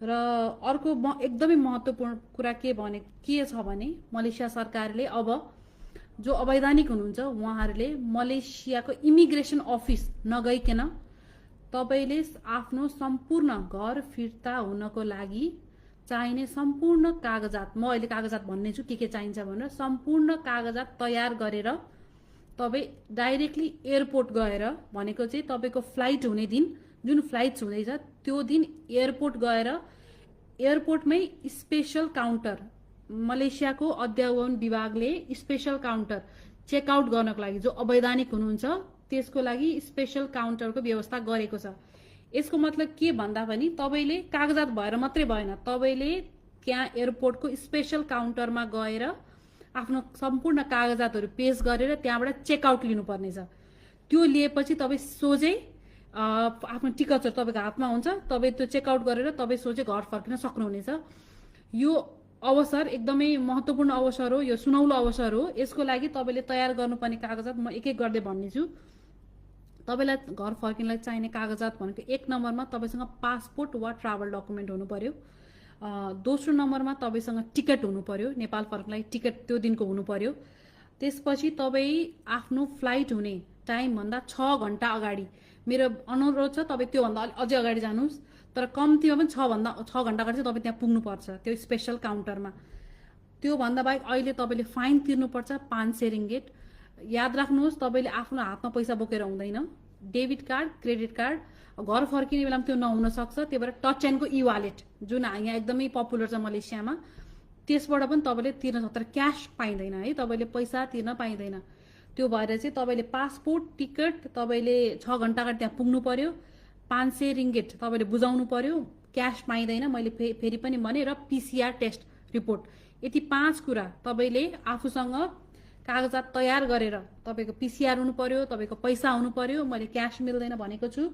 र अर्को एकदमै महत्त्वपूर्ण कुरा के छ भने मलेसिया सरकारले अब जो अवैधानिक हुनुहुन्छ उहाँहरूले मलेसियाको इमिग्रेसन अफिस नगइकन तपाईले आफ्नो सम्पूर्ण घर फिर्ता हुनको लागि चाहिने सम्पूर्ण कागजात, म अहिले कागजात भन्ने छु के चाहिन्छ भनेर, सम्पूर्ण कागजात तयार गरेर तपाई डाइरेक्टली एयरपोर्ट गएर, भनेको चाहिँ तपाईको फ्लाइट हुने दिन, जुन फ्लाइट हुँदैछ त्यो दिन एयरपोर्ट गएर एयरपोर्टमै स्पेशल काउन्टर, मलेसियाको अध्यावरण विभागले स्पेशल काउन्टर चेकआउट गर्नको लागि जो अवैधानिक हुनुहुन्छ त्यसको लागि स्पेशल काउन्टरको व्यवस्था गरेको छ। यसको मतलब के भन्दा पनि तपाईले कागजात भएर मात्रै भएन, तपाईले त्यहाँ एयरपोर्टको स्पेशल काउन्टरमा गएर आफ्नो सम्पूर्ण कागजातहरू पेश गरेर त्यहाँबाट चेकआउट लिनुपर्ने छ। त्यो लिएपछि तपाई सोझै आफ्नो टिकटहरु तपाईको हातमा हुन्छ, तपाई त्यो चेकआउट गरेर तपाई सोझै घर फर्किन सक्नुहुनेछ। यो अवसर एकदमै महत्त्वपूर्ण अवसर हो, यो सुनौलो अवसर हो। यसको लागि तपाईले तयार गर्नुपर्ने कागजात म एक एक गर्दै भन्नेछु। तपाईलाई घर फर्किनलाई चाहिने कागजात भनेको 1 नम्बरमा तपाईसँग पासपोर्ट वा ट्राभल डकुमेन्ट हुनु पर्यो। दोस्रो नम्बरमा तपाईसँग टिकट हुनु पर्यो, नेपाल फर्किनलाई टिकट त्यो दिनको हुनु पर्यो। त्यसपछि तपाई आफ्नो फ्लाइट हुने टाइम भन्दा 6 घण्टा अगाडि, मेरो अनुरोध छ तपाई त्यो भन्दा अझै अगाडि जानुस्, तर कम्तीमा पनि 6 घण्टा अगाडि चाहिँ तपाई त्यहाँ पुग्नु पर्छ त्यो स्पेशल काउन्टरमा। त्यो भन्दा बाहेक अहिले तपाईले फाइन तिर्नुपर्छ 500 रिङ्गेट। याद राख्नुहोस् तपाईले आफ्नो हातमा पैसा बोकेर हुँदैन, डेबिट कार्ड, क्रेडिट कार्ड, घर फर्किने बेलामा त्यो नहुन सक्छ। त्यही भएर टच एन्डको ई वालेट जुन यहाँ एकदमै पपुलर छ मलेसियामा, त्यसबाट पनि तपाईले तिर्न सक्छ, तर क्याश पाइँदैन है, तपाईले पैसा तिर्न पाइँदैन। त्यो भएर चाहिँ तपाईले पासपोर्ट, टिकट तपाईले 6 घण्टा अगाडि त्यहाँ पुग्नु पर्यो, 500 रिङ्गेट तपाईले बुझाउनु पर्यो, क्याश पाइँदैन मैले फेरि पनि भने, र पीसीआर टेस्ट रिपोर्ट। यति 5 कुरा तपाईले आफूसँग कागजात तयार गरेर, तपाईको पीसीआर हुनु पर्यो, तपाईको पैसा हुनु पर्यो, मैले क्याश मिल्दैन भनेको छु,